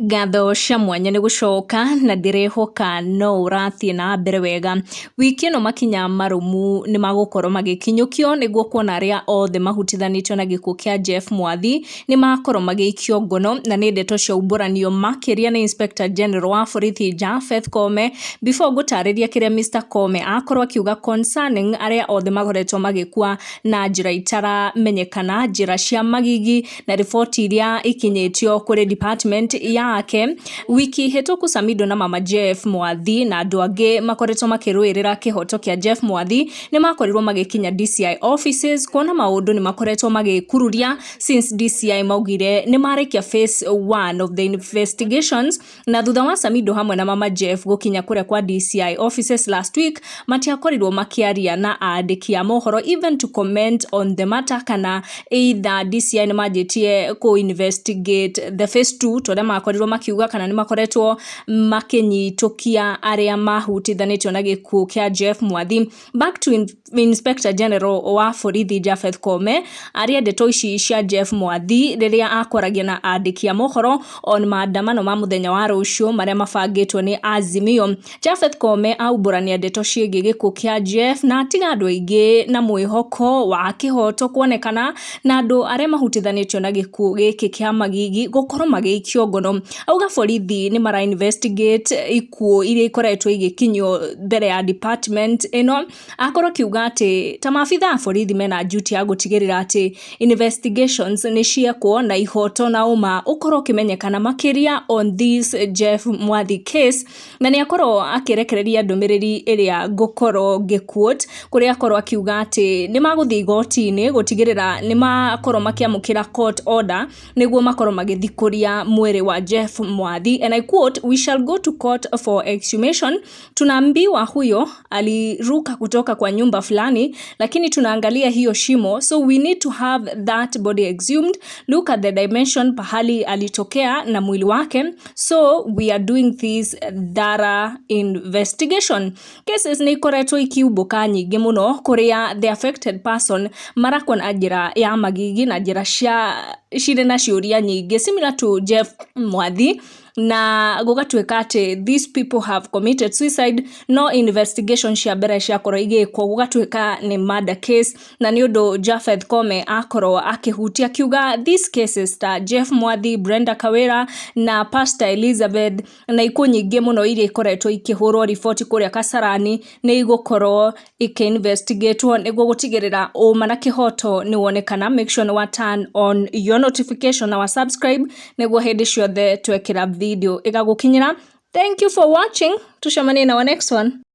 Ngatho cia mwanya nĩ gũcoka na ndĩrehoka no ũrathiĩ na mbere wega. Wiki ĩno makinya marũmu nĩ magũkorwo magĩkinyũkio nĩguo kuona arĩa othe mahutithanĩtio na gĩkuũ kĩa Jeff Mwathi nĩ makorwo magĩikio ngono, na nĩ ndeto cia umbũranio makĩria nĩ Inspector General wa borithi Japheth Koome. Before ngũtarĩria kĩrĩa Mr Koome akorwo akiuga concerning arĩa othe makoretwo magĩkua na njĩra itaramenyekana, njĩra cia magigi na riboti iria ikinyĩtio kũrĩ department yake. Wiki hĩtũku Samido na mama Jeff Mwathi na andũ angĩ makoretwo makĩrũĩrĩra kĩhoto kĩa Jeff Mwathi nĩ makorirwo magĩkinya DCI offices kuona maũndũ nĩ makoretwo magĩkururia since DCI maugire nĩ marĩkia phase 1 of the investigations, na thutha wa Samido hamwe na mama Jeff gũkinya kũrĩa kwa DCI offices last week, matiakorirwo makĩaria na andĩki a mohoro even to comment on the matter kana either DCI nĩ manjĩtie kũ investigate the phase 2 torĩa makorirwo makiuga, kana nĩ makoretwo makĩnyitũkia arĩa mahutithanĩtio na gĩkuũ kĩa Jeff Mwathi. Back to Inspector General wa borithi Japheth Koome aria ndeto ici cia Jeff Mwathi rĩrĩa akwaragia na andĩki a mohoro on maandamano ma mũthenya wa rũciũ marĩa mabangĩtwo nĩ Azimio. Japheth Koome aumbũrania ndeto ciĩgiĩ gĩkuũ kĩa Jeff na atiga andũ aingĩ na mwĩhoko wa kĩhoto kuonekana na andũ arĩa mahutithanĩtio na gĩkuũ gĩkĩ kĩa magigi gũkorwo magĩikio ngono. Auga borithi nĩ mara investigate ikuũ iria ikoretwo igĩkinyio mbere ya department ĩno. Akorwo akiuga atĩ ta maabitha a borithi mena duty ya gũtigĩrĩra atĩ investigations nĩ ciekwo na ihoto na ũma ũkorwo ũkĩmenyekana makĩria on this Jeff Mwathi case, na nĩ akorwo akĩrekereria ndũmĩrĩri ĩrĩa ngũkorwo ngĩquote, kũrĩa akorwo akiuga atĩ nĩ magũthiĩ igoti-inĩ gũtigĩrĩra nĩ makorwo makĩamũkĩra court order nĩguo makorwo magĩthikũria mwĩrĩ wa Jeff Mwathi, and I quote, "We shall go to court for exhumation. Tunaambiwa huyo aliruka kutoka kwa nyumba fulani, lakini tunaangalia hiyo shimo, so we need to have that body exhumed. Look at the dimension pahali alitokea na mwili wake, so we are doing this thorough investigation." Cases nĩ ikoretwo ikiumbũka nyingĩ mũno kũrĩa the affected person marakwa na njĩra ya magigi na njĩra cia cirĩ na ciũria nyingĩ, similar to Jeff Mwathi, na gũgatuĩka atĩ these people have committed suicide, no investigation cia mbere ciakorwo igĩkwo gũgatuĩka nĩ murder case. Na nĩ ũndũ Japheth Koome akorwo akĩhutia akiuga these cases ta Jeff Mwathi, Brenda Kawira na Pastor Elizabeth na ikuũ nyingĩ mũno iria ikoretwo ikĩhũrwo riboti kũrĩa Kasarani nĩ igũkorwo ikĩ-investigatwo nĩguo gũtigĩrĩra ũma na kĩhoto nĩ wonekana. Make sure nĩ wa turn on your notification na wa subscribe nĩguo hĩndĩ ciothe twekĩra video ĩgagũkinyĩra. Thank you for watching. Tucemanie na our next one.